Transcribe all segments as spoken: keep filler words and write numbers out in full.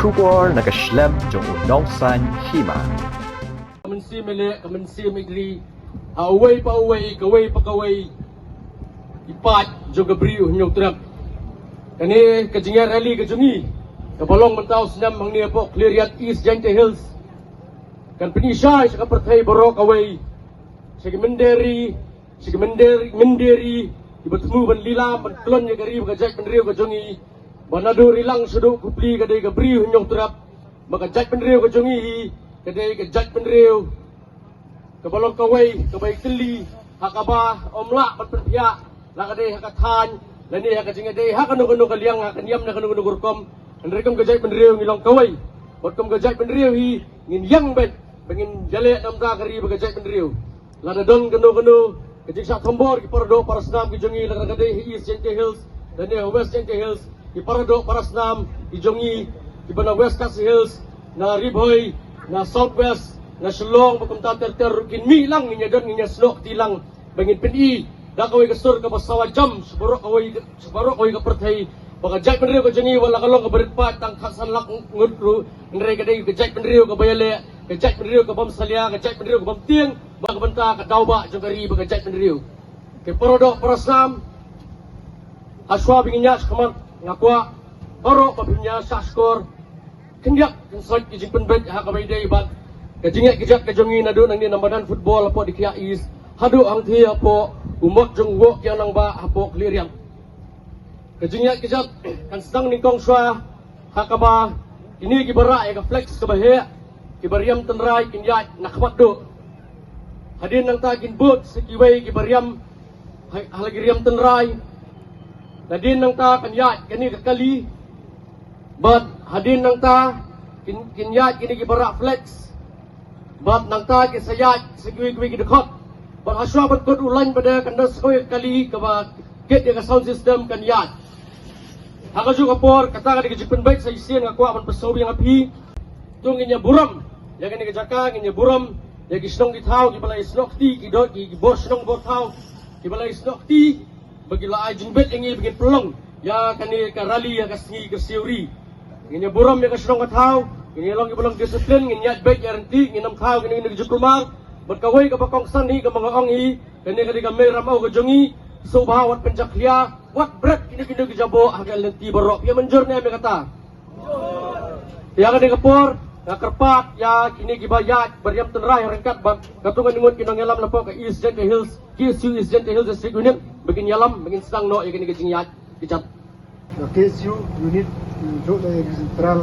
Khubor na ka shlem jong u nongsaiñ hima. Ka mynsiem milek, ka mynsiem ri, ha uwei pa uwei, kawei pa kawei, i paid jong ka Bri u Hynñiewtrep. Kane ka jingïaid rally ka jong ngi, kaba long mynta u snem hangne hapoh Khliehriat East Jaintia Hills, kan pyni shai sha ka pyrthei baroh kawei, sha ki mynder ri, sha ki mynder, mynder ri, kiba thmu ban lilam, ban khlon ïa ka ri bad ka jaitbynriew ka jong ngi. Ba naduh Rilang shaduh Khupli ka dei ka Bri u Hynñiewtrep, bad ka jaitbynriew ka jong ngi hi ka dei ka jaitbynriew kaba long kawei, kaba ïatylli ha kaba ym lah ban pynphiah, la ka dei ha ka thaiñ, lane ha ka jingïadei ha kano kano ka liang, ha ka niam ne kano kano ka rukom. Hynrei kum ka jaitbynriew ngi long kawei. Bad kum ka jaitbynriew hi ngin ïeng beit ba ngin ïaleh na ka bynta ka ri bad ka jaitbynriew. Lada don kano kano ka jingshah thombor ki paradoh parasnam ki jong ngi, lada ka dei ha East Jaintia Hills lane ha West Jaintia Hills, ki paradoh parasnam ki jong ngi kiba na West Khasi Hills, na Ri Bhoi, na South West, na Shillong bad kumta ter ter ruh kin mih lang, ngin ïadon, ngin ïasnoh kti lang ba ngin pyni da kawei ka sur kaba sawa jam sha baroh kawei, sha baroh kawei ka pyrthei, ba ka jaitbynriew ka jong ngi wat la ka long kaba rit paid tang khatsan lak ngut ruh, hynrei ka dei ka jaitbynriew kaba ïaleh, ka jaitbynriew ka bym salia, ka jaitbynriew ka bym tieng bad ka bynta ka daw bah jong ka ri bad ka jaitbynriew. Ki paradoh parasnam, ha shuwa ba ngin ïaid shakhmat, nga kwah baroh ba phin ïa shahshkor, khyndiat khynsoit ki jingpynbeit ha kaba ïadei bad ka jingïaid kjat ka jong ngi naduh nangne na madan football hapoh Dikhiah East haduh hangtei hapoh u mot jong u Woh Kiang Nangbah hapoh Khliehriat. Ka jingïaid kjat kan sdang nyngkong shuwa ha kaba kine kiba rah ïa ka flex kaba heh, kiba riam tynrai, kin ïaid na khmat duh. Hadien nangta kin bud sa kiwei kiba riam ha, ha la ki riam tynrai. Nadien nangta kan ïaid kane ka kali. Bad hadien nangta kin, kin ïaid kine kiba rah flex. Bad nangta kin sa ïaid sa kiwei kiwei ki dkhot. Bad ha shuwa ban kut u lain pat kan don sa kawei ka kali kaba kit ïa ka sound system kan ïaid. Ha kajuh ka por, kata ka dei ka jingpynbeit sa shisien nga kwah ban pynsngew biang ïa phi. To ngin ïa burom ïa kane ka jaka, ngin ïa burom ïa ki shnong ki thaw kiba la ïasnoh kti, ki dot, ki, ki bor shnong bor thaw kiba la ïasnoh kti, ba ki la ai jingbit ïa ngi ba ngin pynlong ïa kane ka rally ha ka sngi ka siew ri. Ngin ïa burom ïa ka shnong ka thaw, ngin ïa long kiba long discipline, ngin ïaid beit ïaid ryntih, ngin ym thaw kine kine ki jingkulmar. Bad kawei kaba kongsan hi kaba nga ong hi, kane ka dei ka mei ramew ka jong ngi, sngewbha wat pynjakhlia, wat bret kine kine ki jaboh ha ka lynti baroh. Phi ïa mynjur ne em ïa kata? Ïa kane ka por nga kyrpad ïa kine kiba ïaid ba riam tynrai ryngkat bad katto katne ngut ki nongïalam napoh ka East Jaintia Hills, K S U East Jaintia Hills District Unit, ba kin ïalam, ba kin sdang noh ïa kane ka jingïaid kjat. Ka K S U unit, mm, jong ka central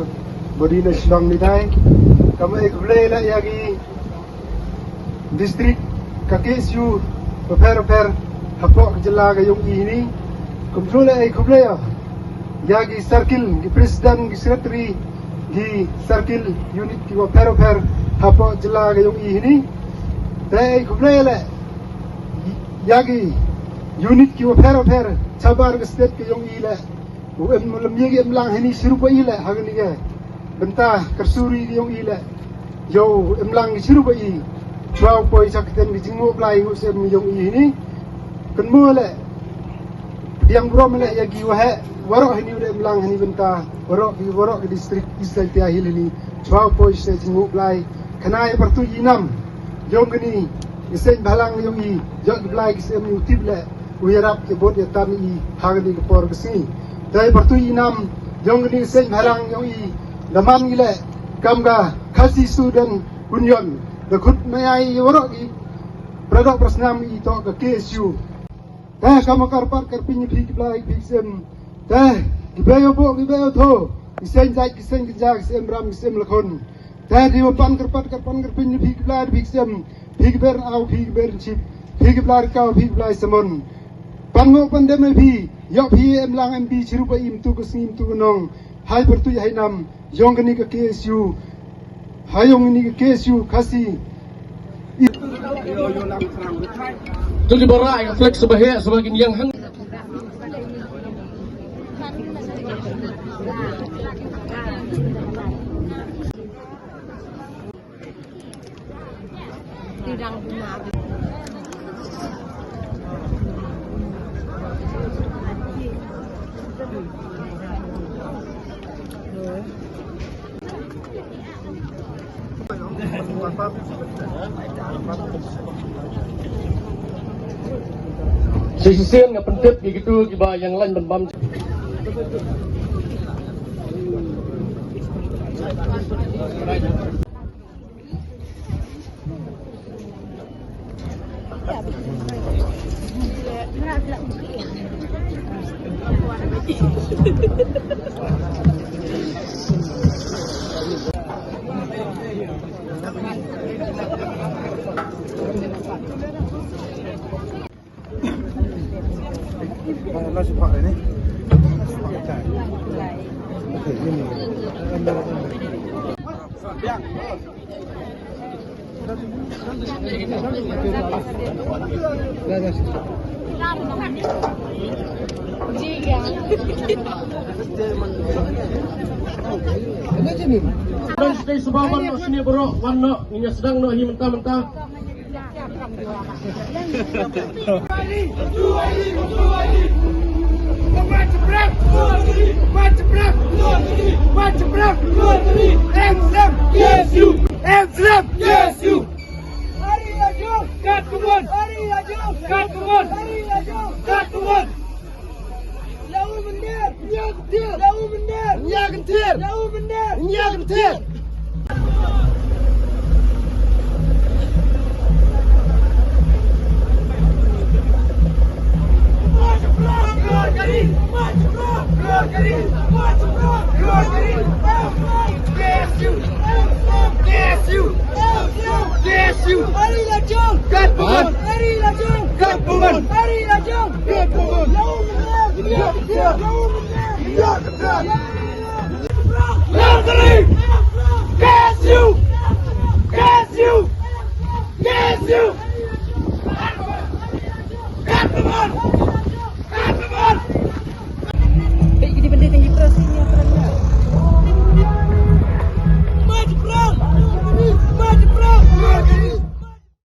body na Shillong ni dei. Kam ai khublei la ïa ki district ka K S U bapher bapher hapoh ka jylla ka jong i hini. Kumjuh la ai khublei ïa ki circle, ki president, ki secretary, ki circle unit ki bapher bapher hapoh jylla ka jong i hini. Te ai khublei la ïa ki unit ki bapher bapher shabar ka state ka jong i la. U em lem ïa ki emlang hini shi ruh ba i la ha kane ka bynta ka suri ka jong i la. Ïoh emlang shi ruh ba i. Chwa u poi sha ka ktien ka jingmut Blai u sem jong i hini. Kynmaw la pdiang burom la ïa ki waheh waroh hini u da emlang hini bynta waroh ki, waroh ki district East Jaintia Hills hini. Chwa u poi sha ka jingmut Blai. Kane ïa pyrtuit i nam jong kane i seng bhalang jong i, jong ki Blai ki sem u tip la u ïarap ïabud ïatan i ha kane ka por ka sngi. Te pyrtuit i nam jong kane i seng bhalang jong i, da man i la kam ka Khasi Student Union, da khut mai ai waroh ki paradoh parasnam i toh ka K S U. Te kam kyrpad kyrpad ïa phi ki Blai phi ki sem. Te ki ba ïoh bok ki ba ïoh thoh, ki seng jait ki seng kynja, ki sem ram ki sem lakhon. Te dei ban pan kyrpad kyrpad kyrpad ïa phi ki Blai phi ki sem. Phi ki ber au phi ki ber chip. Phi ki Blai rkaw phi ki Blai samon. Pan ngok pan dem ïa phi. Ïoh phi em lang em bi chirup ba im tu ka sngi im tu ka nong. Hai pyrtuit hai nam. Jong kane ka K S U. Ha jong kane ka K S U Khasi. Kali bara ai flex ba he saba kin yang hang. Shisien nga pyntip ïa kito kiba ïeng lain ban bam. Wan sdang shuwa ban noh shane baroh, wan noh, ngin ïa sdang noh hi mynta mynta. Ïa u mynder! Ïa u mynder! Ïa u mynder! Ïa u mynder! K S U! K S U! K S U! Ari Lajong! Kat Buman! Ari Lajong! Kat Buman! Ari Lajong! Kat Buman! Lau Mynder! Lau Mynder!